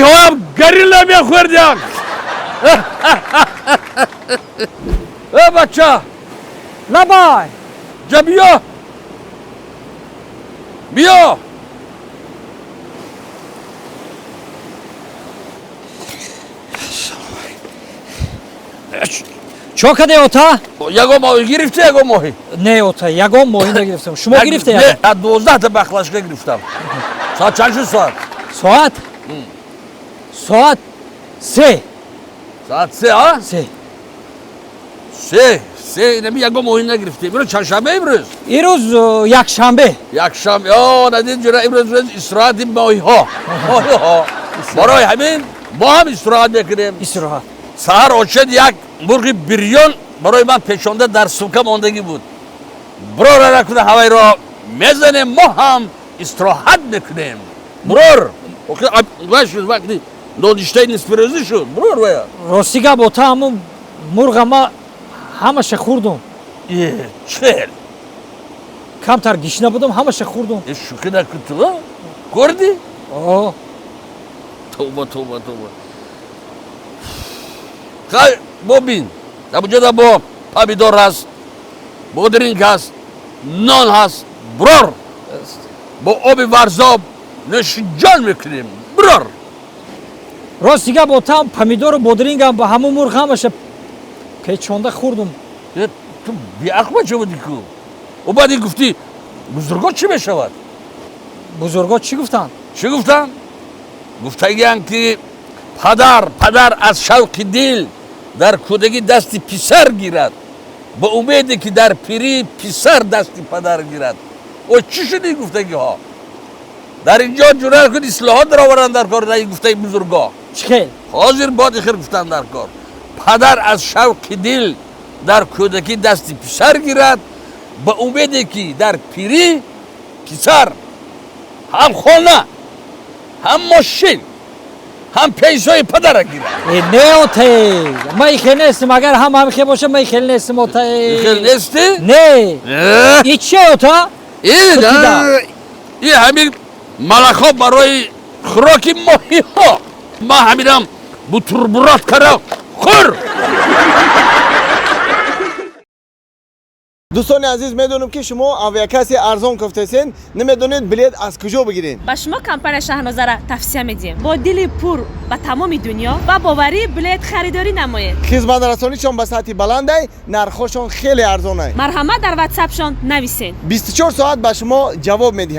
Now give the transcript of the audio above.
Моҳиҳоам горилла мехӯрдиям. Э, бача! Лабай. Ҷа, биё, биё. Чо каде, ота? Ягон моҳӣ гирифтӣ, ягон моҳӣ? Не, ота, ягон моҳӣ нагирифтам. Шумо гирифте? Не, 12-та баклажка гирифтам. Соат чанд шуд, соат? Соат? Соат 3. Соат 3, а? 3. 3, 3. Инами ягон моҳӣ нагирифтем. Имрӯз чандшанбе имрӯз? Ирӯз якшанбе. Якшанбе. О, надид, ҷура, имрӯз рӯз истироҳати моҳиҳо, моҳиҳо. Барои ҳамин мо ҳам истироҳат мекунем. Истироҳат. Саҳар очед як мурғи бирён барои ман печонда дар сумка мондагӣ буд. Бирора, накуна ҳавайро мезанем, мо ҳам истироҳат мекунем. Бирор, вай шуд, вақти ноништаи нисфирӯзӣ шуд, бирор вая. Рости гап, ота, ҳамун мурға ма ҳамаша хӯрдум. Чел? Камтар гишна будам, ҳамаша хӯрдум. Шӯхӣ накун, ту хӯрдӣ? О. Тавба, тавба, тавба! Хай, бобин, дар бо помидор ҳаст, бодринг ҳаст, нон ҳаст. Бирор, бо оби Варзоб нӯшиҷон мекунем, бирор. Рости гап, отам, помидору бодрингам ба ҳамун мурғ ҳамаша печонда хӯрдум. Ту беақл бача будӣ ку. Ӯ баъди гуфтӣ, бузургон чӣ мешавад? Бузургон чӣ гуфтанд? Чӣ гуфтанд? Гуфтагиянд, ки падар аз шавқи дил дар кӯдагӣ дасти писар гирад, ба умеде ки дар пирӣ писар дасти падар гирад. О, чӣ шуд ин гуфтагиҳо? Дар ин ҷо ҷуръат кун, ислоҳот дароваранд дар кор ин гуфтаи бузургоҳ. Чӣ хел? Ҳозир боди хир гуфтанд дар кор: падар аз шавқи дил дар кӯдакӣ дасти писар гирад, ба умеде ки дар пирӣ писар ҳам хона, ҳам мошин, ҳам пенсияи падара гирад. Э, не, оте, ма ихел нестим. Агар ҳам ҳамихел боша, ма ихел нестим, оте. Ихел нестӣ? Не. Э? И чи, ота? И ҳамин малахҳо барои хӯроки моҳиҳо. Ма ҳаминам бутерброд кара хӯр. Дӯстони азиз, медонам, ки шумо авиакасси арзон кофтесен, намедонед, билет аз куҷо бигиред. Ба шумо компания Шаҳнозара тавсия медиҳем. Бо дили пур ба тамоми дунё ба боварӣ билет харидорӣ намоед. Хизматрасонишон ба сатҳи баландай, нархҳошон хеле арзонай. Марҳамат, дар ватсапшон нависед. 24 соат ба шумо ҷавоб медиҳанд.